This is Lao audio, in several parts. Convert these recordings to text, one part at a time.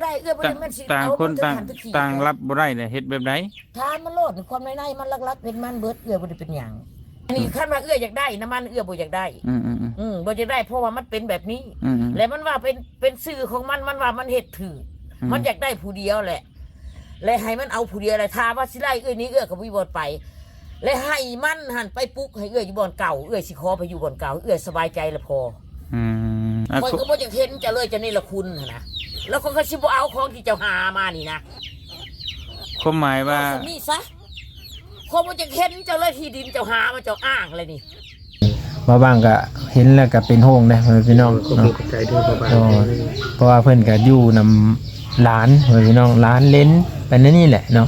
ອ້າຍເອື້ອຍບໍ່ໄດ້ແມ່ນຊິ ຕ່າງ ເອົາ ຄົນ ມັນ ຕ່າງ ເຖິງຂັ້ນຕະກີ້ ຕ່າງລັບບໍ່ໄດ້ແຫຼະ ເຮັດແບບໃດ? ຖາມມາໂລດ ຄວາມໃນໃນມັນຫຼັກໆເປັນມັນເບິດ ເອື້ອຍບໍ່ໄດ້ເປັນຫຍັງ. ອັນນີ້ ອືມ ຄັນວ່າເອື້ອຍຢາກໄດ້ນຳມັນ ເອື້ອຍບໍ່ຢາກໄດ້ ອືມໆໆ ອືມ ບໍ່ຢາກໄດ້ ເພາະວ່າມັນເປັນແບບນີ້ ອືມໆ ແລະ ມັນວ່າເປັນ ເປັນຊື່ຂອງມັນ ມັນວ່າມັນເຮັດຖືກ ອືມ ມັນຢາກໄດ້ຜູ້ດຽວແຫຼະ ແລະ ໃຫ້ມັນເອົາຜູ້ດຽວແຫຼະ. ຖ້າວ່າຊິໄລ່ເອື້ອຍນີ້ ເອື້ອຍກໍບໍ່ມີບ່ອນໄປ ແລະ ໃຫ້ມັນຫັ້ນໄປປຸກໃຫ້ເອື້ອຍຢູ່ບ່ອນເກົ່າ ເອື້ອຍຊິຂໍໄປຢູ່ບ່ອນເກົ່າ ເອື້ອຍສະບາຍໃຈລະພໍ. ອືມ ຂ້ອຍກໍບໍ່ຢາກເຫັນເຈົ້າເລີຍ ເຈົ້າເນລະຄຸນຫັ້ນນະ ແລ້ວຂ້ອຍກໍຊິບໍ່ເອົາຂອງທີ່ເຈົ້າຫາມານີ້ນະ. ຄວາມໝາຍວ່າ ເອົາສ່ຳນີ້ຊະ ຂ້ອຍບໍ່ຢາກເຫັນເຈົ້າເລີຍ ທີ່ດິນເຈົ້າຫາມາ ເຈົ້າອ້າງແລ້ວນີ້. ບ່າວບາງກໍເຫັນແລ້ວກໍເປັນຫ່ວງເດ້ ພໍ່ແມ່ພີ່ນ້ອງ ຂອບຄຸນ ເນາະ ຂອບໃຈເດີ ບ່າວບາງ ໂດຍ ເດີ ເພາະວ່າເພິ່ນກໍຢູ່ນຳຫຼານ ພໍ່ແມ່ພີ່ນ້ອງ ຫຼານເຫຼັນໄປໃນນີ້ແຫຼະເນາະ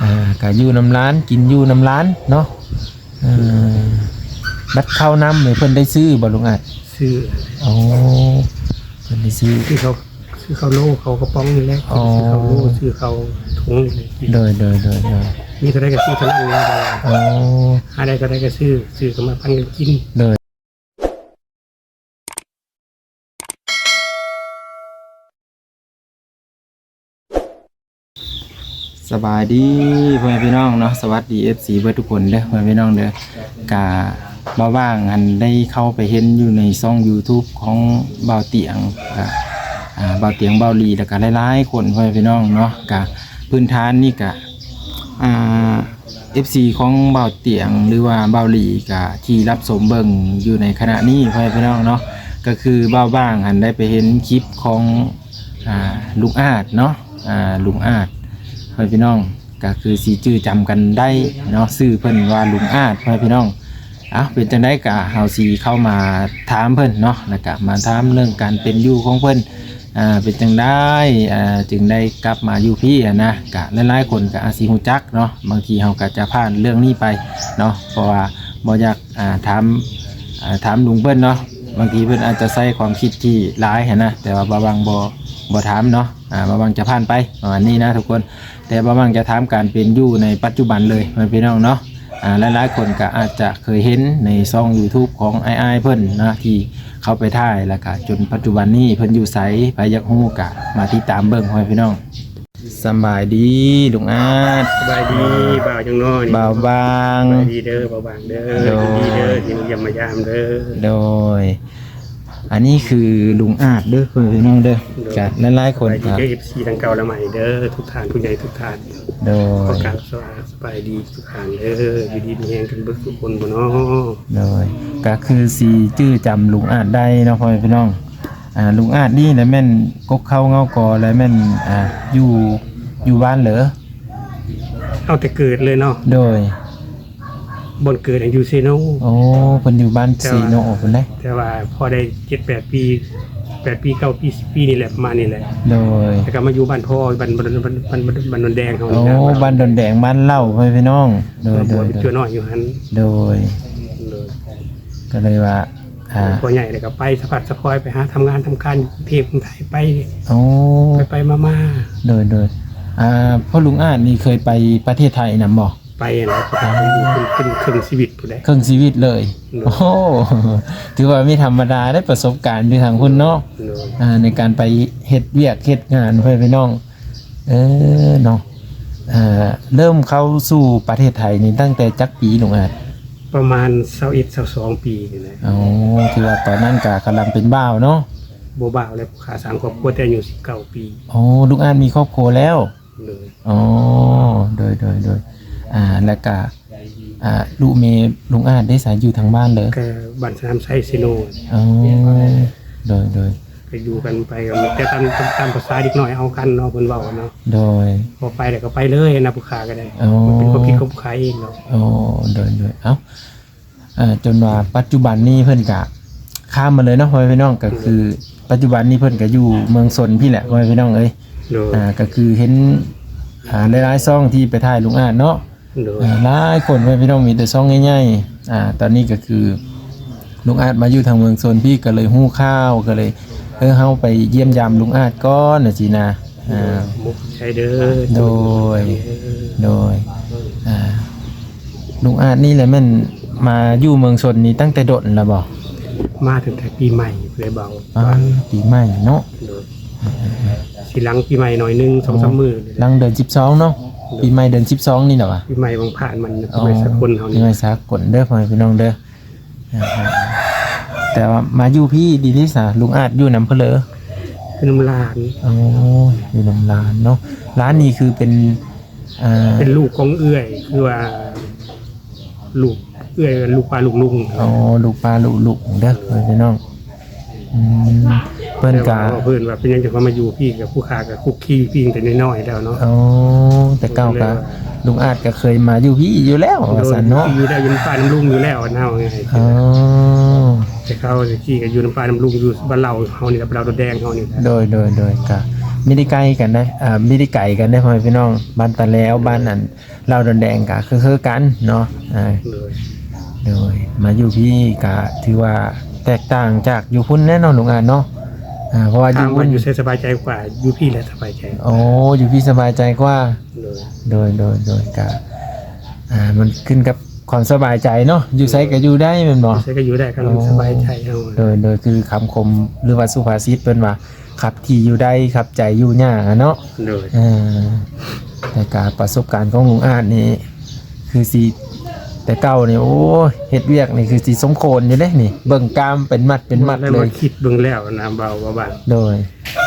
ອ່າ ກໍຢູ່ນຳຫຼານ ກິນຢູ່ນຳຫຼານເນາະ. ເອີ ບັດເຂົ້ານ້ຳນີ້ເພິ່ນໄດ້ຊື້ບໍ່ ລຸງອາດ? ຊື້. ໂອ້ ເພິ່ນໄດ້ຊື້ ຊື້ເຂົ້າ ຊື້ເຂົ້າໂລ ເຂົ້າກະປ໋ອງນີ້ແຫຼະ. ອໍ ຊື້ເຂົ້າໂລ ຊື້ເຂົ້າຖົງນີ້ແຫຼະກິນ. ໂດຍ ໂດຍ ໂດຍ ໂດຍ ມີເທົ່າໃດກໍຊື້ເທົ່ານັ້ນແຫຼະ. ໂອ້ ຫາໄດ້ເທົ່າໃດກໍຊື້ ຊື້ເຂົ້າມາປັນກັນກິນ. ໂດຍ. ສະບາຍດີພໍ່ແມ່ພີ່ນ້ອງເນາະ ສະຫວັດດີ ເອັຟຊີ ເບິດທຸກຄົນເດີ ພໍ່ແມ່ພີ່ນ້ອງເດີ. ກະບ່າວບາງຫັ້ນໄດ້ເຂົ້າໄປເຫັນຢູ່ໃນຊ່ອງຢູທູບຂອງບ່າວຕຽງ ກະ ອ່າ ບ່າວຕຽງ ບ່າວຫຼີ ແລ້ວກະຫຼາຍໆຄົນ ພໍ່ແມ່ພີ່ນ້ອງເນາະ. ກະພື້ນຖານນີ້ກະ ອ່າ ເອັຟຊີຂອງບ່າວຕຽງ ຫຼືວ່າບ່າວຫຼີກະທີ່ຮັບຊົມເບິ່ງຢູ່ໃນຂະນະນີ້ ພໍ່ແມ່ພີ່ນ້ອງເນາະ ກໍຄືບ່າວບາງຫັ້ນໄດ້ໄປເຫັນຄລິບຂອງ ອ່າ ລຸງອາດເນາະ ອ່າ ລຸງອາດ ພໍ່ແມ່ພີ່ນ້ອງ ກໍຄືຊິຈື່ຈຳກັນໄດ້ເນາະ ຊື່ເພິ່ນວ່າລຸງອາດ ພໍ່ແມ່ພີ່ນ້ອງ. ເອົ້າ ເປັນຈັ່ງໃດກະເຮົາຊິເຂົ້າມາຖາມເພິ່ນເນາະ ແລ້ວກະມາຖາມເລື່ອງການເປັນຢູ່ຂອງເພິ່ນ ອ່າ ເປັນຈັ່ງໃດ ອ່າ ຈຶ່ງໄດ້ກັບມາຢູ່ພີ້ຫັ້ນນະ. ກະຫຼາຍໆຄົນກະອາດຊິຮູ້ຈັກເນາະ ບາງທີເຮົາກະຈະຜ່ານເລື່ອງນີ້ໄປເນາະ ເພາະວ່າບໍ່ຢາກ ອ່າ ຖາມ ອ່າ ຖາມລຸງເພິ່ນເນາະ ບາງທີເພິ່ນອາດຈະໃຊ້ຄວາມຄິດທີ່ຫຼາຍຫັ້ນນະ ແຕ່ວ່າບ່າວບາງບໍ່ ບໍ່ຖາມເນາະ ອ່າ ບ່າວບາງຈະຜ່ານໄປປະມານນີ້ນະທຸກຄົນ. ແຕ່ບ່າວບາງຈະຖາມການເປັນຢູ່ໃນປັດຈຸບັນເລີຍ ພໍ່ແມ່ພີ່ນ້ອງເນາະ. ອ່າ ຫຼາຍໆຄົນກໍອາດຈະເຄີຍເຫັນໃນຊ່ອງຢູທູບຂອງອ້າຍໆເພິ່ນເນາະ ທີ່ເຂົ້າໄປຖ່າຍ ແລ້ວກະຈົນປັດຈຸບັນນີ້ເພິ່ນຢູ່ໃສ ໃຜຢາກຮູ້ກະມາຕິດຕາມເບິ່ງ ພໍ່ແມ່ພີ່ນ້ອງ. ສຳບາຍດີລຸງອາດ. ສະບາຍດີບ່າວຫຍັງເນາະນີ້ ບ່າວບາງ. ສະບາຍດີເດີບ່າວບາງເດີ. ໂດຍ ຍິນດີເດີທີ່ມາຢ້ຽມມາຢາມເດີ. ໂດຍ ອັນນີ້ຄືລຸງອາດເດີ ພໍ່ແມ່ພີ່ນ້ອງເດີ. ໂດຍ ກະຫຼາຍໆຄົນ ສະບາຍດີເດີ ເອັຟຊີທັງເກົ່າແລະໃໝ່ເດີ ທຸກທ່ານ ຜູ້ໃຫຍ່ທຸກທ່ານ. ໂດຍ ຂໍກາບສະບາຍດີທຸກທ່ານເດີ ຢູ່ດີມີແຮງກັນເບິດທຸກຄົນບໍ່ເນາະ. ໂດຍ ກະຄືຊິຈື່ຈຳລຸງອາດໄດ້ເນາະ ພໍ່ແມ່ພີ່ນ້ອງ. ອ່າ ລຸງອາດນີ້ແຫຼະແມ່ນກົກເຄົ້າເງົາກໍແລະແມ່ນ ອ່າ ຢູ່ ຢູ່ບ້ານເລີ? ເອົາແຕ່ເກີດເລີຍເນາະ. ໂດຍ ບ່ອນເກີດຢູ່ເຊໂນ. ໂອ້ ເພິ່ນຢູ່ບ້ານເຊໂນພຸ້ນເດ້. ແຕ່ວ່າພໍໄດ້ເຈັດແປດປີ ແປດປີ ເກົ້າປີ ສິບປີນີ້ແຫຼະ ປະມານນີ້ແຫຼະ. ໂດຍ ແລ້ວກໍມາຢູ່ບ້ານພໍ່ ບ້ານ ບ້ານ ບ້ານ ບ້ານ ບ້ານດອນແດງເຮົານີ້ນະ. ໂອ້ ບ້ານດອນແດງ ບ້ານເລົ່າ ພໍ່ແມ່ພີ່ນ້ອງ. ໂດຍ ໂດຍ ໂດຍ ເປັນຕົວນ້ອຍຢູ່ຫັ້ນ. ໂດຍ ໂດຍ ກໍເລີຍວ່າ ອ່າ ພໍໃຫຍ່ແລ້ວກໍໄປສະພັດສະພອຍ ໄປຫາທຳງານທຳການຢູ່ກຸງເທບກຸງໄທ ໄປ ໂອ້ ໄປໄປມາມາ. ໂດຍ ໂດຍ ອ່າ ພໍ່ລຸງອາດນີ້ເຄີຍໄປປະເທດໄທນຳບໍ່? ໄປຫັ້ນແຫຼະ ໄປຢູ່ເປັນເຄິ່ງຊີວິດພຸ້ນແຫຼະ. ເຄິ່ງຊີວິດເລີຍ. ໂດຍ ໂອ້ ຖືວ່າບໍ່ທຳມະດາເດ້ ປະສົບການຢູ່ທາງພຸ້ນເນາະ. ໂດຍ ອ່າ ໃນການໄປເຮັດວຽກເຮັດງານ ພໍ່ແມ່ພີ່ນ້ອງ. ເອີ ເນາະ ເອີ ເລີ່ມເຂົ້າສູ່ປະເທດໄທນີ້ຕັ້ງແຕ່ຈັກປີ ລຸງອາດ? ປະມານຊາວເອັດ ຊາວສອງປີນີ້ແຫຼະ. ໂອ້ ຖືວ່າຕອນນັ້ນກະກຳລັງເປັນບ່າວເນາະ. ບໍ່ບ່າວແລ້ວ ຜູ້ຂ້າສ້າງຄອບຄົວແຕ່ອາຍຸສິບເກົ້າປີ. ໂອ້ ລຸງອາດມີຄອບຄົວແລ້ວ. ໂດຍ ອໍ ໂດຍ ໂດຍ ໂດຍ ອ່າ ແລ້ວກະ ອ່າ ລູກເມຍລຸງອາດເດ້ ສາຍຢູ່ທາງບ້ານເລີ? ກະບ້ານສະໜາມໄຊ ເຊໂນ. ອໍ ໂດຍ ໂດຍ ກະຢູ່ກັນໄປ ແຕ່ຕາມ ຕາມພາສາເດັກນ້ອຍເຮົາກັນເນາະ ເພິ່ນເວົ້າເນາະ. ໂດຍ ພໍໄປແລ້ວກໍໄປເລີຍນະ ຜູ້ຂ້າກໍໄດ້. ອໍ ມັນເປັນຄວາມຄິດຂອງຜູ້ຂ້າເອງເນາະ. ອໍ ໂດຍ ໂດຍ ເອົ້າ ເອີ ຈົນວ່າປັດຈຸບັນນີ້ເພິ່ນກະຂ້າມມາເລີຍເນາະ ພໍ່ແມ່ພີ່ນ້ອງ. ກໍຄືປັດຈຸບັນນີ້ເພິ່ນກະຢູ່ເມືອງຊົນພີ້ແຫຼະ ພໍ່ແມ່ພີ່ນ້ອງເອີຍ. ໂດຍ ອ່າ ກໍຄືເຫັນ ອ່າ ຫຼາຍໆຊ່ອງທີ່ໄປຖ່າຍລຸງອາດເນາະ. ໂດຍ ອ່າ ຫຼາຍຄົນ ພໍ່ແມ່ພີ່ນ້ອງ ມີແຕ່ຊ່ອງໃຫຍ່ໆ. ອ່າ ຕອນນີ້ກໍຄືລຸງອາດມາຢູ່ທາງເມືອງຊົນພີ້ ກໍເລີຍຮູ້ຂ່າວ ກໍເລີຍ ເອີ ເຮົາໄປຢ້ຽມຢາມລຸງອາດກ່ອນ ຈັ່ງຊີ້ນະ. ອ່າ ໂດຍ ຂອບໃຈເດີ. ໂດຍ ໂດຍ ອ່າ ລຸງອາດນີ້ແຫຼະແມ່ນມາຢູ່ເມືອງຊົນນີ້ຕັ້ງແຕ່ດົນແລ້ວບໍ່? ມາຕັ້ງແຕ່ປີໃໝ່ພຸ້ນແຫຼະ ບ່າວ. ອ່າ ປີໃໝ່ເນາະ. ໂດຍ ຊິຫຼັງປີໃໝ່ໜ້ອຍໜຶ່ງ ສອງສາມມື້ນີ້ແຫຼະ ຫຼັງເດືອນສິບສອງເນາະ. ໂດຍ ປີໃໝ່ເດືອນສິບສອງນີ້ແຫຼະຫວາ? ປີໃໝ່ວັງພານມັນ ອໍ ປີໃໝ່ສາກົນເຮົານີ້ ປີໃໝ່ສາກົນເດີ ພໍ່ແມ່ພີ່ນ້ອງເດີ. ອ່າ ແຕ່ວ່າມາຢູ່ພີ້ດີທີ່ສາ ລຸງອາດຢູ່ນຳເພິ່ນເລີ? ຢູ່ນຳຫຼານ. ໂອ້ ຢູ່ນຳຫຼານເນາະ. ຫຼານນີ້ຄືເປັນ ອ່າ ເປັນລູກຂອງເອື້ອຍ ຄືວ່າລູກເອື້ອຍ ລູກປ້າລູກລຸງ. ອໍ ລູກປ້າລູກລຸງເດີ ພໍ່ແມ່ພີ່ນ້ອງ. ອືມ ເພິ່ນກະ ເພິ່ນວ່າເປັນຫຍັງຈັ່ງຄ່ອຍມາຢູ່ພີ້ ກັບຜູ້ຂ້າກໍຄຸກຄີຢູ່ພີ້ຕັ້ງແຕ່ນ້ອຍໆແລ້ວເນາະ. ອໍ ແຕ່ເກົ່າກໍ ເພິ່ນກໍເລີຍວ່າ ລຸງອາດກໍເຄີຍມາຢູ່ພີ້ຢູ່ແລ້ວ ໂດຍ ວ່າຊັ້ນເນາະ. ຢູ່ແລ້ວ ຢູ່ນຳປ້ານຳລຸງຢູ່ແລ້ວ ເຮົາງ່າຍໆ. ອໍ ແຕ່ເກົ່າແຕ່ກີ້ກໍຢູ່ນຳປ້ານຳລຸງ ຢູ່ບ້ານເລົ່າເຮົານີ້ແຫຼະ ບ້ານເລົ່າດອນແດງເຮົານີ້ແຫຼະ. ໂດຍ ໂດຍ ໂດຍ ກໍບໍ່ໄດ້ໄກກັນເດ້ ອ່າ ບໍ່ໄດ້ໄກກັນເດ້ ພໍ່ແມ່ພີ່ນ້ອງ. ບ້ານຕາແລວ ບ້ານອັນ ເລົ່າດອນແດງກໍຄືໆກັນເນາະ. ອ່າ ໂດຍ ໂດຍ ມາຢູ່ພີ້ກໍຖືວ່າແຕກຕ່າງຈາກຢູ່ພຸ້ນແນ່ເນາະ ລຸງອາດເນາະ. ອ່າ ເພາະວ່າຢູ່ພຸ້ນ ຢູ່ໃສສະບາຍໃຈກວ່າ ຢູ່ພີ້ແຫຼະສະບາຍໃຈ. ໂອ້ ຢູ່ພີ້ສະບາຍໃຈກວ່າ. ໂດຍ ໂດຍ ໂດຍ ໂດຍ ກໍ ອ່າ ມັນຂຶ້ນກັບຄວາມສະບາຍໃຈເນາະ. ຢູ່ໃສກໍຢູ່ໄດ້ແມ່ນບໍ່? ຢູ່ໃສກໍຢູ່ໄດ້ ຄັນມັນສະບາຍໃຈເຮົາ. ໂດຍ ໂດຍ ຄືຄຳຄົມ ຫຼືວ່າສຸພາສິດເພິ່ນວ່າ ຂັບທີ່ຢູ່ໄດ້ ຂັບໃຈຢູ່ຍາກ ອະເນາະ. ໂດຍ ເອີ ແຕ່ກະປະສົບການຂອງລຸງອາດນີ້ ຄືຊິ ແຕ່ເກົ່ານີ້ ໂອ້ຍ ເຮັດວຽກນີ້ຄືຊິສົມໂຄນຢູ່ເດ້ນີ້ ເບິ່ງກ້າມເປັນມັດເປັນມັດເລີຍ. ຄິດເບິ່ງແລ້ວນະ ເບົາ ເບົາບາງ ໂດຍ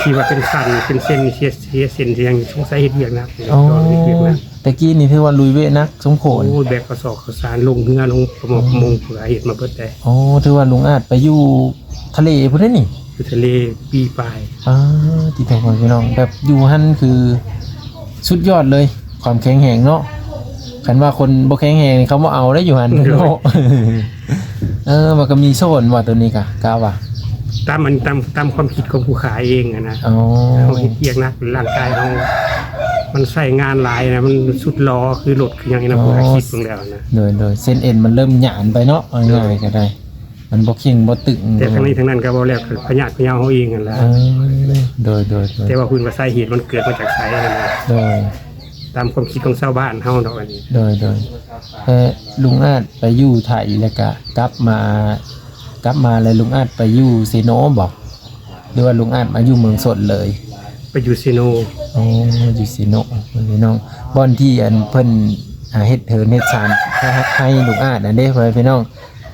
ທີ່ວ່າເປັນສັ້ນເປັນເສັ້ນ ເສຍ ເສຍເສັ້ນ ເສຍຫຍັງ ສົງໄສເຮັດວຽກໜັກ. ອໍ ເຮັດວຽກໜັກ ແຕ່ກີ້ນີ້ຖືວ່າລຸຍເວະໜັກສົມໂຄນ. ໂອ້ຍ ແບກກະສອບເຂົ້າສານ ລົງເຮືອ ລົງປະມອກ ປະມົງ ເພື່ອເຮັດມາເບິດໄດ໋. ອໍ ຖືວ່າລຸງອາດໄປຢູ່ທະເລພຸ້ນເດ້ນີ້. ຢູ່ທະເລປີປາຍ. ປາດ ຕິໂທ ພໍ່ແມ່ພີ່ນ້ອງ ແບບຢູ່ຫັ້ນຄືສຸດຍອດເລີຍ ຄວາມແຂງແຮງເນາະ. ຄັນວ່າຄົນບໍ່ແຂງແຮງນີ້ ເຂົາບໍ່ເອົາໄດ້ຢູ່ຫັ້ນເນາະ. ໂດຍ ເອີ ມັນກໍມີສອນວ່າໂຕນີ້ກະ ກະວ່າ ຕາມອັນ ຕາມ ຕາມຄວາມຄິດຂອງຜູ້ຂາຍເອງຫັ້ນນະ. ອໍ ເຮົາເຮັດວຽກໜັກ ຮ່າງກາຍເຮົາມັນໃຊ້ງານຫຼາຍນະ ມັນຊຸດຫຼໍ ຄືລົດຄືຫຍັງນີ້ນະ. ອໍ ຜູ້ຂາຍຄິດເບິ່ງແລ້ວນະ. ໂດຍ ໂດຍ ເສັ້ນເອັນມັນເລີ່ມຫຍານໄປເນາະ ເອົາງ່າຍໆກໍໄດ້. ມັນບໍ່ເຄັ່ງບໍ່ຕຶງ. ແຕ່ທັງນີ້ທັງນັ້ນກໍເວົ້າແລ້ວ ກໍພະຍາດພະເຍົາເຮົາເອງຫັ້ນລະ. ເອີ ໂດຍ ໂດຍ ໂດຍ ແຕ່ວ່າເພິ່ນວ່າສາເຫດມັນເກີດມາຈາກໃສຫັ້ນນະ. ໂດຍ ຕາມຄວາມຄິດຂອງຊາວບ້ານເຮົາດອກອັນນີ້. ໂດຍ ໂດຍ ແຕ່ລຸງອາດໄປຢູ່ໄທ ແລ້ວກະກັບມາ ກັບມາແລ້ວລຸງອາດໄປຢູ່ເຊໂນບໍ ຫຼືວ່າລຸງອາດມາຢູ່ເມືອງຊົນເລີຍ? ໄປຢູ່ເຊໂນ. ໂອ້ ຢູ່ເຊໂນ ພີ່ນ້ອງ ບ່ອນທີ່ອັນເພິ່ນ ອ່າ ເຮັດເຮືອນເຮັດຊານໃຫ້ ໃຫ້ລຸງອາດນັ້ນເດ້ ພໍ່ແມ່ພີ່ນ້ອງ.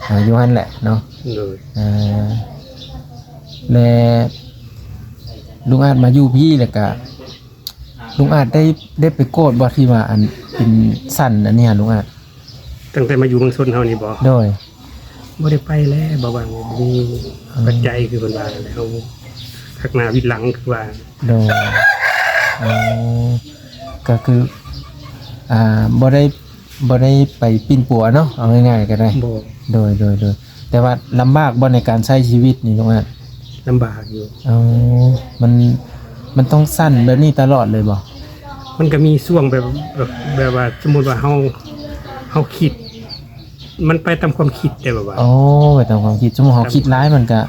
ອ່າ ຢູ່ຫັ້ນແຫຼະເນາະ. ໂດຍ ອ່າ ແລະ ລຸງອາດມາຢູ່ພີ້ ແລ້ວກະ ລຸງອາດໄດ້ ໄດ້ໄປກວດບໍ່ ທີ່ວ່າອັນເປັນສັນອັນນີ້ຫາ ລຸງອາດ? ຕັ້ງແຕ່ມາຢູ່ເມືອງຊົນເຮົານີ້ບໍ? ໂດຍ ບໍ່ໄດ້ໄປແລ້ວ ບໍ່ວ່າງ ບໍ່ມີ ອືມ ປັດໄຈ ຄືເພິ່ນວ່າແຫຼະ ເຮົາທັກໜ້າວິດຫຼັງ ຄືວ່າ. ໂດຍ ອໍ ກໍຄື ອ່າ ບໍ່ໄດ້ ບໍ່ໄດ້ໄປປິ່ນປົວເນາະ ເອົາງ່າຍໆກໍໄດ້. ບໍ່ ໂດຍ ໂດຍ ໂດຍ ແຕ່ວ່າລຳບາກບໍ່ໃນການໃຊ້ຊີວິດນີ້ ລຸງອາດ? ລຳບາກຢູ່. ອໍ ມັນ ມັນຕ້ອງສັ່ນແບບນີ້ຕະຫຼອດເລີຍບໍ່? ມັນກໍມີຊ່ວງແບບ ແບບ ແບບວ່າ ສົມມຸດວ່າເຮົາ ເຮົາຄິດ ມັນໄປຕາມຄວາມຄິດເດ້ ແບບວ່າ. ອໍ ໄປຕາມຄວາມຄິດ ສົມມຸດເຮົາຄິດຫຼາຍມັນກະ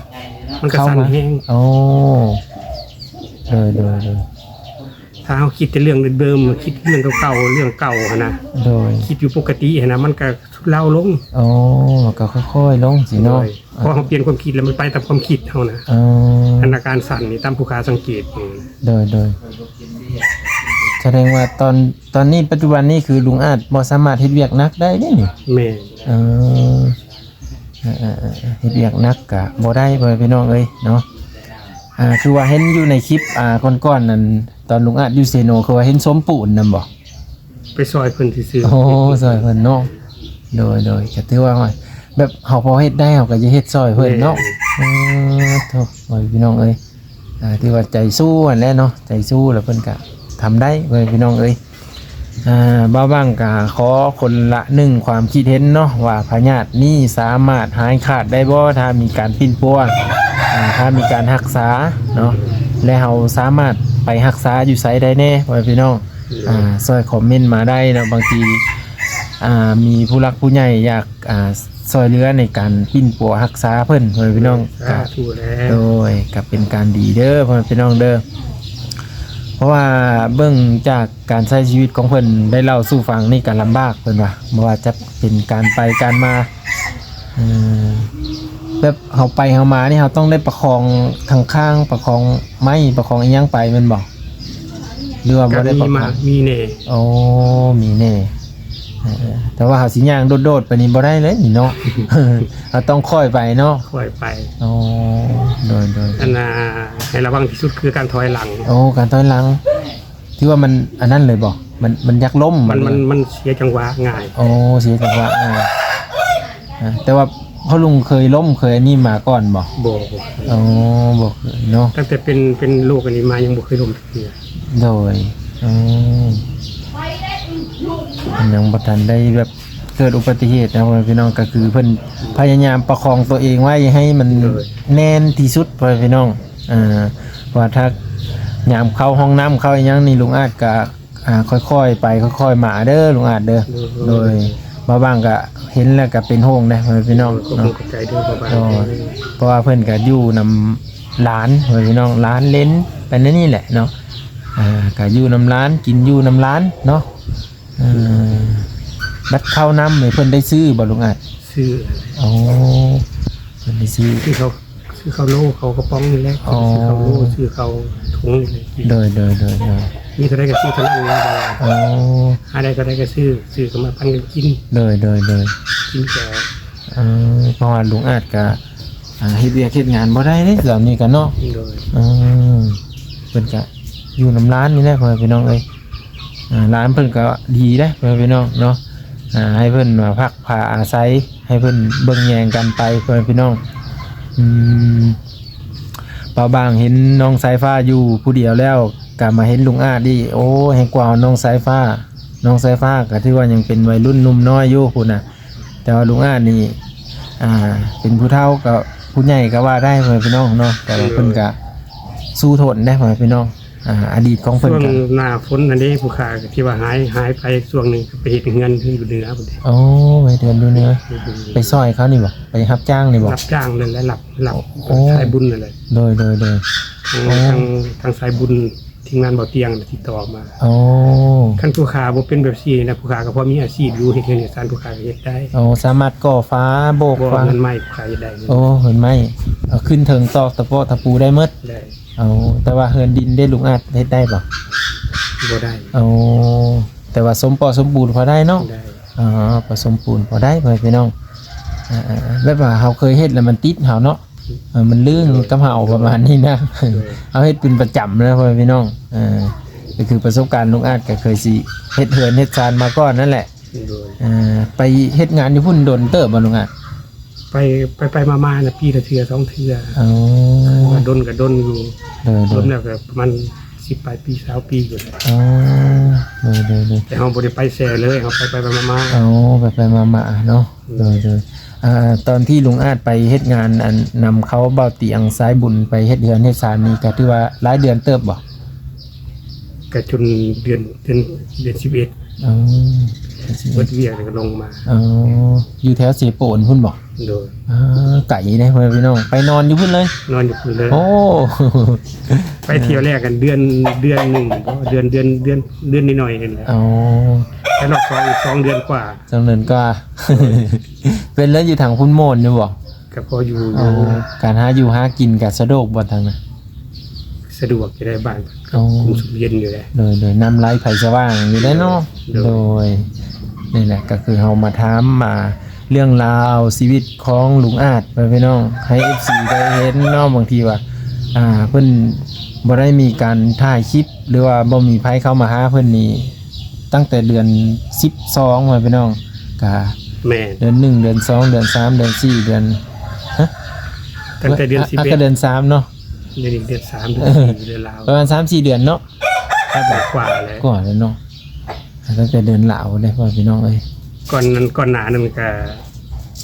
ມັນກະສັ່ນແຮງ. ອໍ ໂດຍ ໂດຍ ໂດຍ ຖ້າເຮົາຄິດແຕ່ເລື່ອງເດີມໆ ຄິດເລື່ອງເກົ່າໆ ເລື່ອງເກົ່າຫັ້ນນະ ໂດຍ ຄິດຢູ່ປົກກະຕິຫັ້ນນະ ມັນກະຊຸດເລົາລົງ. ອໍ ມັນກະຄ່ອຍໆລົງຊີ້ເນາະ. ໂດຍ ພໍເຮົາປ່ຽນຄວາມຄິດແລ້ວ ມັນໄປຕາມຄວາມຄິດເຮົານະ. ອໍ ອັນອາການສັ່ນນີ້ ຕາມຜູ້ຂ້າສັງເກດ. ໂດຍ ໂດຍ ສະແດງວ່າຕອນ ຕອນນີ້ ປັດຈຸບັນນີ້ ຄືລຸງອາດບໍ່ສາມາດເຮັດວຽກໜັກໄດ້ເດ້ນີ້. ແມ່ນ. ເອີ ເອີ ເອີ ເອີ ເຮັດວຽກໜັກກະບໍ່ໄດ້ ພໍ່ແມ່ພີ່ນ້ອງເອີຍເນາະ. ອ່າ ຄືວ່າເຫັນຢູ່ໃນຄລິບ ອ່າ ກ່ອນໆນັ້ນ ຕອນລຸງອາດຢູ່ເຊໂນ ຄືວ່າເຫັນສົມປູນນຳບໍ່? ໄປຊ່ອຍເພິ່ນຊື່ໆ. ໂອ້ ຊ່ອຍເພິ່ນເນາະ. ໂດຍ ໂດຍ ກະຖືວ່າ ແບບເຮົາພໍເຮັດໄດ້ ເຮົາກະຈະເຮັດຊ່ອຍເພິ່ນເນາະ. ແມ່ນ. ເອີ ໂທ້ ໂອ້ຍ ພີ່ນ້ອງເອີຍ ອ່າ ຖືວ່າໃຈສູ້ຫັ້ນແຫຼະເນາະ ໃຈສູ້ແລ້ວເພິ່ນກະທຳໄດ້ ພໍ່ແມ່ພີ່ນ້ອງເອີຍ. ອ່າ ບ່າວບັງກະຂໍຄົນລະໜຶ່ງຄວາມຄິດເຫັນເນາະ ວ່າພະຍາດນີ້ສາມາດຫາຍຂາດໄດ້ບໍ່ ຖ້າມີການປິ່ນປົວ ອ່າ ຖ້າມີການຮັກສາເນາະ ແລະ ເຮົາສາມາດໄປຮັກສາຢູ່ໃສໄດ້ແດ່ ພໍ່ແມ່ພີ່ນ້ອງ. ໂດຍ ອ່າ ຊ່ອຍຄອມເມັນມາໄດ້ເນາະ ບາງທີ ອ່າ ມີຜູ້ຫຼັກຜູ້ໃຫຍ່ຢາກ ອ່າ ຊ່ອຍເຫຼືອໃນການປິ່ນປົວຮັກສາເພິ່ນ ພໍ່ແມ່ພີ່ນ້ອງ. ສາທຸແລ້ວ. ໂດຍ ກະເປັນການດີເດີ ພໍ່ແມ່ພີ່ນ້ອງເດີ ເພາະວ່າເບິ່ງຈາກການໃຊ້ຊີວິດຂອງເພິ່ນໄດ້ເລົ່າສູ່ຟັງນີ້ກະລຳບາກ ເພິ່ນວ່າ ບໍ່ວ່າຈະເປັນການໄປການມາ ເອີ ບບເຮົາໄປເຮົາມານີ້ ເຮົາຕ້ອງໄດ້ປະຄອງຂ້າງໆ ປະຄອງໄມ້ ປະຄອງອີ່ຫຍັງໄປແມ່ນບໍ່ ຫຼືວ່າບໍ່ໄດ້ປະຄອງ? ມີແດ່. ໂອ້ ມີແດ່. ເອີ ແຕ່ວ່າເຮົາຊິຍ່າງໂດດໆໄປນີ້ບໍ່ໄດ້ເລີຍນີ້ເນາະ ເຮົາຕ້ອງຄ່ອຍໄປເນາະ. ຄ່ອຍໄປ. ໂອ້ ໂດຍໆ ອັນນ່າ ໃຫ້ລະວັງທີ່ສຸດຄືການຖອຍຫຼັງ. ໂອ້ ການຖອຍຫຼັງ ຖືວ່າມັນອັນນັ້ນເລີຍບໍ່? ມັນ ມັນຢາກລົ້ມ ມັນ ມັນ ມັນເສຍຈັງຫວະງ່າຍ. ໂອ້ ເສຍຈັງຫວະງ່າຍ. ອາ ແຕ່ວ່າພໍ່ລຸງເຄີຍລົ້ມ ເຄີຍອັນນີ້ມາກ່ອນບໍ່? ບໍ່ ບໍ່ເຄີຍ. ອໍ ບໍ່ເຄີຍເນາະ. ຕັ້ງແຕ່ເປັນ ເປັນໂລກອັນນີ້ມາຍັງບໍ່ເຄີຍລົ້ມຈັກເທື່ອ. ໂດຍ ອືມ ຍັງບໍ່ທັນໄດ້ແບບເກີດອຸບັດຕິເຫດນະ ພໍ່ແມ່ພີ່ນ້ອງ. ກໍຄືເພິ່ນພະຍາຍາມປະຄອງຕົວເອງໄວ້ໃຫ້ມັນ ໂດຍ ແໜ້ນທີ່ສຸດ ພໍ່ແມ່ພີ່ນ້ອງ. ອ່າ ເພາະວ່າຖ້າຍາມເຂົ້າຫ້ອງນ້ຳເຂົ້າອີ່ຫຍັງນີ້ ລຸງອາດກະ ອ່າ ຄ່ອຍໆໄປຄ່ອຍໆມາເດີລຸງອາດເດີ. ໂດຍ ໂດຍ ບ່າວບາງກະເຫັນແລ້ວກະເປັນຫ່ວງເດ້ ພໍ່ແມ່ພີ່ນ້ອງເນາະ. ຂອບໃຈເດີບ່າວບາງ. ໂດຍ ເພາະວ່າເພິ່ນກະຢູ່ນຳຫຼານ ພໍ່ແມ່ພີ່ນ້ອງ ຫຼານເຫຼັນໄປແນວນີ້ແຫຼະເນາະ. ອ່າ ກະຢູ່ນຳຫຼານ ກິນຢູ່ນຳຫຼານເນາະ. ເອີ ບັດເຂົ້ານ້ຳນີ້ເພິ່ນໄດ້ຊື້ບໍ່ລຸງອາດ? ຊື້. ໂອ້ ເພິ່ນໄດ້ຊື້ ຊື້ເຂົ້າ ຊື້ເຂົ້າໂລ ເຂົ້າກະປ໋ອງນີ້ແຫຼະ. ອໍ ຊື້ເຂົ້າໂລ ຊື້ເຂົ້າຖົງນີ້ແຫຼະກິນ. ໂດຍໆໆໆ ມີເທົ່າໃດກໍຊື້ເທົ່ານັ້ນແຫຼະ. ອໍ ຫາໄດ້ເທົ່າໃດກໍຊື້ ຊື້ກໍມາປັນກັນກິນ. ໂດຍໆໆ ກິນກໍ ເອີ ເພາະວ່າລຸງອາດກະ ອ່າ ເຮັດວຽກເຮັດງານບໍ່ໄດ້ເດ້ ຕອນນີ້ກະເນາະ. ໂດຍ ເອີ ເພິ່ນກະຢູ່ນຳຫຼານນີ້ແຫຼະ ພໍ່ແມ່ພີ່ນ້ອງເອີຍ. ອ່າ ຫຼານເພິ່ນກໍດີເດ້ ພໍ່ແມ່ພີ່ນ້ອງເນາະ. ອ່າ ໃຫ້ເພິ່ນມາພັກພາອາໄສ ໃຫ້ເພິ່ນເບິ່ງແຍງກັນໄປ ພໍ່ແມ່ພີ່ນ້ອງ. ອືມ ບ່າວບາງເຫັນນ້ອງສາຍຟ້າຢູ່ຜູ້ດຽວແລ້ວ ກໍມາເຫັນລຸງອາດອີກ ໂອ້ ແຮງກວ່ານ້ອງສາຍຟ້າ. ນ້ອງສາຍຟ້າກໍຖືວ່າຍັງເປັນໄວລຸ້ນໜຸ່ມນ້ອຍຢູ່ພຸ້ນນະ. ແຕ່ວ່າລຸງອາດນີ້ ອ່າ ເປັນຜູ້ເຖົ້າກໍຜູ້ໃຫຍ່ກໍວ່າໄດ້ ພໍ່ແມ່ພີ່ນ້ອງເນາະ. ແຕ່ວ່າເພິ່ນກໍ ໂດຍ ສູ້ທົນເດ້ ພໍ່ແມ່ພີ່ນ້ອງ. ອ່າ ອະດີດຂອງເພິ່ນ ຊ່ວງ ກໍ ໜ້າຝົນຫັ້ນເດ້ ຜູ້ຂ້າທີ່ວ່າຫາຍ ຫາຍໄປຊ່ວງໜຶ່ງ ໄປເຮັດເຮືອນຢູ່ເໜືອພຸ້ນເດ້. ໂອ້ ໄປເຮັດເຮືອນຢູ່ເໜືອ. ໄປຊ່ອຍເຂົານີ້ບໍ່? ໄປຮັບຈ້າງນີ້ບໍ່? ຮັບຈ້າງນັ້ນແຫຼະ ຮັບ ຮັບ ໂອ້ ສາຍບຸນນັ້ນແຫຼະ. ໂດຍໆໆ. ທາງ ໂອ້ ທາງ ທາງສາຍບຸນ ທີມງານເບົາຕຽງຕິດຕໍ່ມາ. ໂອ້ ຄັນຜູ້ຂ້າບໍ່ເປັນແບບຊີ້ນະ ຜູ້ຂ້າກໍພໍມີອາຊີບຢູ່ ເຮັດເຮືອນເຮັດຊານ ຜູ້ຂ້າກໍເຮັດໄດ້. ໂອ້ ສາມາດກໍ່ຝາ ໂບກຝາ ເຮືອນໄມ້ ຜູ້ຂ້າເຮັດໄດ້. ໂອ້ ເຮືອນໄມ້ ເອົາຂຶ້ນເທິງ ຕອກຕະເປາະຕະປູໄດ້ໝົດ. ໄດ້. ເອົາ ແຕ່ວ່າເຮືອນດິນເດ້ ລຸງອາດເຮັດໄດ້ບໍ່? ບໍ່ໄດ້. ເອົາ ແຕ່ວ່າສົມເປາະສົມປູນພໍໄດ້ເນາະ. ໄດ້. ອໍ ປະສົມປູນພໍໄດ້ ພໍ່ແມ່ພີ່ນ້ອງ. ອ່າ ແບບວ່າເຮົາເຄີຍເຮັດແລ້ວມັນຕິດເຮົາເນາະ. ເອີ ມັນລື່ນກັບເຮົາ ປະມານນີ້ນະ. ໂດຍ. ເຮົາເຮັດເປັນປະຈຳແລ້ວ ພໍ່ແມ່ພີ່ນ້ອງ. ເອີ ກໍຄືປະສົບການລຸງອາດກໍເຄີຍຊິເຮັດເຮືອນເຮັດຊານມາກ່ອນນັ້ນແຫຼະ. ໂດຍ. ເອີ ໄປເຮັດງານຢູ່ພຸ້ນດົນເຕີບບໍ່ລຸງອາດ? ໄປ ໄປໆມາໆນະ ປີລະເທື່ອສອງເທື່ອ. ອໍ ວ່າດົນກໍດົນຢູ່. ໂດຍໆ. ລວມແລ້ວກໍປະມານສິບປາຍປີ ຊາວປີພຸ້ນແຫຼະ. ອໍ ໂດຍໆໆ. ແຕ່ເຮົາບໍ່ໄດ້ໄປແຊ່ເລີຍ ເຮົາໄປໆມາໆ. ອໍ ໄປໆມາໆເນາະ. ໂດຍ ໂດຍ ໂດຍ. ອ່າ ຕອນທີ່ລຸງອາດໄປເຮັດງານ ອັນ ນຳເຂົາເບົາຕຽງສາຍບຸນໄປເຮັດເຮືອນເຮັດຊານນີ້ ກໍຖືວ່າຫຼາຍເດືອນເຕີບບໍ່? ກໍຈົນເດືອນ ເດືອນ ເດືອນສິບເອັດ. ອໍ ເດືອນສິບເອັດ ເບິດວຽກແລ້ວກໍລົງມາ. ອໍ ຢູ່ແຖວເຊໂປນພຸ້ນບໍ່? ໂດຍ. ອ່າ ໄກເດ້ ພໍ່ແມ່ພີ່ນ້ອງ ໄປນອນຢູ່ພຸ້ນເລີຍ? ນອນຢູ່ພຸ້ນເລີຍ. ໂອ້ ໄປທ່ຽວແລກກັນເດືອນ ເດືອນໜຶ່ງບໍ່ ເດືອນ ເດືອນ ເດືອນ ເດືອນໜ້ອຍໆນີ້ແຫຼະ. ອໍ ແລ້ວຮອບສອງອີກສອງເດືອນກວ່າ. ສອງເດືອນກວ່າ. ເປັນແລ້ວຢູ່ທາງພຸ້ນມ່ວນຢູ່ບໍ່? ກໍພໍຢູ່. ອໍ ຢູ່ ການຫາຢູ່ຫາກິນກໍສະດວກບໍ່ທາງນັ້ນ? ສະດວກຢູ່ໃດ໋ ບ້ານ ອໍ ກຸ້ມສຸມເຢັນຢູ່ໃດ໋. ໂດຍໆ. ນ້ຳໄຫຼໄຟສະຫວ່າງຢູ່ໃດ໋ເນາະ. ໂດຍ. ໂດຍ. ນີ້ແຫຼະ ກໍຄືເຮົາມາຖາມ ອ່າ ເລື່ອງລາວຊີວິດຂອງລຸງອາດ ພໍ່ແມ່ພີ່ນ້ອງ ໃຫ້ເອັຟຊີໄດ້ເຫັນເນາະ. ບາງທີວ່າ ອ່າ ເພິ່ນບໍ່ໄດ້ມີການຖ່າຍຄລິບ ຫຼືວ່າບໍ່ມີໃຜເຂົ້າມາຫາເພິ່ນນີ້ ຕັ້ງແຕ່ເດືອນສິບສອງ ພໍ່ແມ່ພີ່ນ້ອງ ກະ ແມ່ນ ເດືອນໜຶ່ງ ເດືອນສອງ ເດືອນສາມ ເດືອນສີ່ ເດືອນ ຮະ ຕັ້ງແຕ່ເດືອນສິບເອັດ ອ່ະ ກໍເດືອນສາມເນາະ. ເດືອນໜຶ່ງ ເດືອນສາມ ເດືອນສີ່ ເດືອນລາວ ປະມານສາມສີ່ເດືອນເນາະ. ກວ່າແລ້ວ ກວ່າແລ້ວເນາະ. ຕັ້ງແຕ່ເດືອນລາວເດ້ ພໍ່ແມ່ພີ່ນ້ອງເອີຍ. ກ່ອນນັ້ນ ກ່ອນໜ້ານັ້ນກະ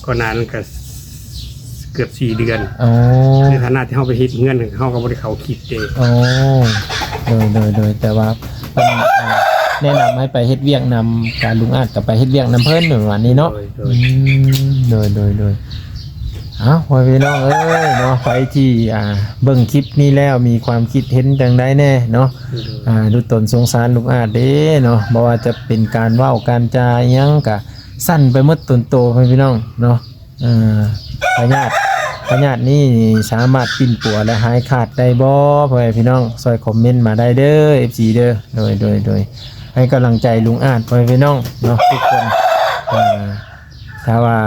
ກ່ອນໜ້ານັ້ນກະເກືອບສີ່ເດືອນ. ອໍ ໃນຖານະທີ່ເຮົາໄປເຮັດເຮືອນ ເຮົາກໍບໍ່ໄດ້ເຂົ້າຄລິບເດ້. ອໍ ໂດຍໆໆ. ແຕ່ວ່າເພິ່ນ ອ່າ ແນະນຳໃຫ້ໄປເຮັດວຽກນຳ ກະລຸງອາດກໍໄປເຮັດວຽກນຳເພິ່ນ ປະມານນີ້ເນາະ. ໂດຍໆ. ອືມ ໂດຍໆໆ. ເອົ້າ ພໍ່ແມ່ພີ່ນ້ອງເອີຍເນາະ ໃຜທີ່ ອ່າ ເບິ່ງຄລິບນີ້ແລ້ວມີຄວາມຄິດເຫັນຈັ່ງໃດແດ່ເນາະ? ໂດຍ. ອ່າ ດູຕົນສົງສານລຸງອາດເດ້ເນາະ ບໍ່ວ່າຈະເປັນການເວົ້າການຈາອີ່ຫຍັງກະສັ່ນໄປໝົດຕົນໂຕ ພໍ່ແມ່ພີ່ນ້ອງເນາະ. ເອີ ພະຍາດ ພະຍາດນີ້ສາມາດປິ່ນປົວ ແລະ ຫາຍຂາດໄດ້ບໍ່? ພໍ່ແມ່ພີ່ນ້ອງ ຊ່ອຍຄອມເມັນມາໄດ້ເດີ ເອັຟຊີເດີ. ໂດຍ ໂດຍ ໂດຍ ໃຫ້ກຳລັງໃຈລຸງອາດ ພໍ່ແມ່ພີ່ນ້ອງເນາະ ທຸກຄົນ. ເອີ ຖ້າວ່າ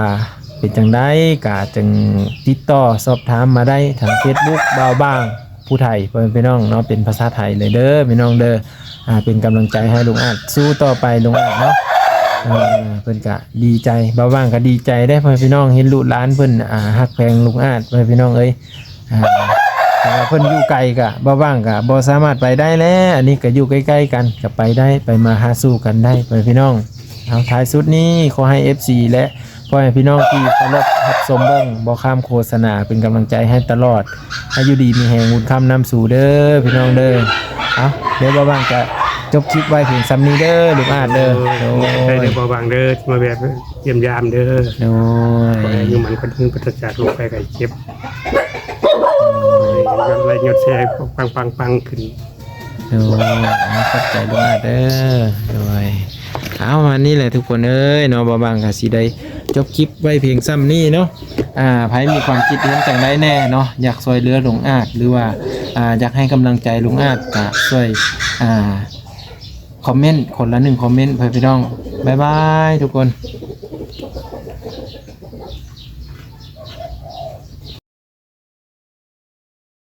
ເປັນຈັ່ງໃດກໍຈຶ່ງຕິດຕໍ່ສອບຖາມມາໄດ້ທາງເຟສບຸກ ບ່າວບາງ ຜູ້ໄທ ພໍ່ແມ່ພີ່ນ້ອງເນາະ ເປັນພາສາໄທເລີຍເດີພີ່ນ້ອງເດີ. ອ່າ ເປັນກຳລັງໃຈໃຫ້ລຸງອາດ ສູ້ຕໍ່ໄປລຸງອາດເນາະ. ເອີ ເພິ່ນກະດີໃຈ ບ່າວບາງກະດີໃຈເດ້ ພໍ່ແມ່ພີ່ນ້ອງ ເຫັນລູກຫຼານເພິ່ນ ອ່າ ຮັກແພງລຸງອາດ ພໍ່ແມ່ພີ່ນ້ອງເອີຍ. ອ່າ ຖ້າວ່າເພິ່ນຢູ່ໄກກະ ບ່າວບາງກະບໍ່ສາມາດໄປໄດ້ແຫຼະ ອັນນີ້ກະຢູ່ໃກ້ໆກັນ ກະໄປໄດ້ ໄປມາຫາສູ່ກັນໄດ້ ພໍ່ແມ່ພີ່ນ້ອງ. ເອົາ ທ້າຍສຸດນີ້ຂໍໃຫ້ເອັຟຊີ ແລະ ພໍ່ແມ່ພີ່ນ້ອງທີ່ເຄົາລົບຮັບຊົມເບິ່ງ ບໍ່ຂ້າມໂຄສະນາ ເປັນກຳລັງໃຈໃຫ້ຕະຫຼອດ ໃຫ້ຢູ່ດີມີແຮງ ບຸນຄ້ຳນຳສູ່ເດີພີ່ນ້ອງເດີ. ເອົາ ດຽວບ່າວບາງກະຈົບຄລິບໄວ້ພຽງສ່ຳນີ້ເດີ ລຸງອາດເດີ. ໂດຍ ໂດຍ ຂອບໃຈເດີບ່າວບາງເດີ ທີ່ມາແວະຢ້ຽມຢາມເດີ. ໂດຍ ຂໍໃຫ້ອາຍຸໝັ້ນຂວັນຍືນ ປາສຈາກໂລກໄພໄຂ້ເຈັບ ໂດຍ ຍອດໄລຄ໌ຍອດແຊຣ໌ປັງໆໆຂຶ້ນ. ໂດຍ ຂອບໃຈລຸງອາດເດີ. ໂດຍ ເອົາ ປະມານນີ້ແຫຼະທຸກຄົນເອີຍເນາະ ບ່າວບາງກະຊິໄດ້ຈົບຄລິບໄວ້ພຽງສ່ຳນີ້ເນາະ. ອ່າ ໃຜມີຄວາມຄິດເຫັນຈັ່ງໃດແດ່ເນາະ ຢາກຊ່ວຍເຫຼືອລຸງອາດ ຫຼືວ່າ ອ່າ ຢາກໃຫ້ກຳລັງໃຈລຸງອາດ ກະຊ່ວຍ ອ່າ ຄອມເມັນຄົນລະໜຶ່ງຄອມເມັນ ພໍ່ແມ່ພີ່ນ້ອງ. ບາຍບາຍທຸກຄົນ.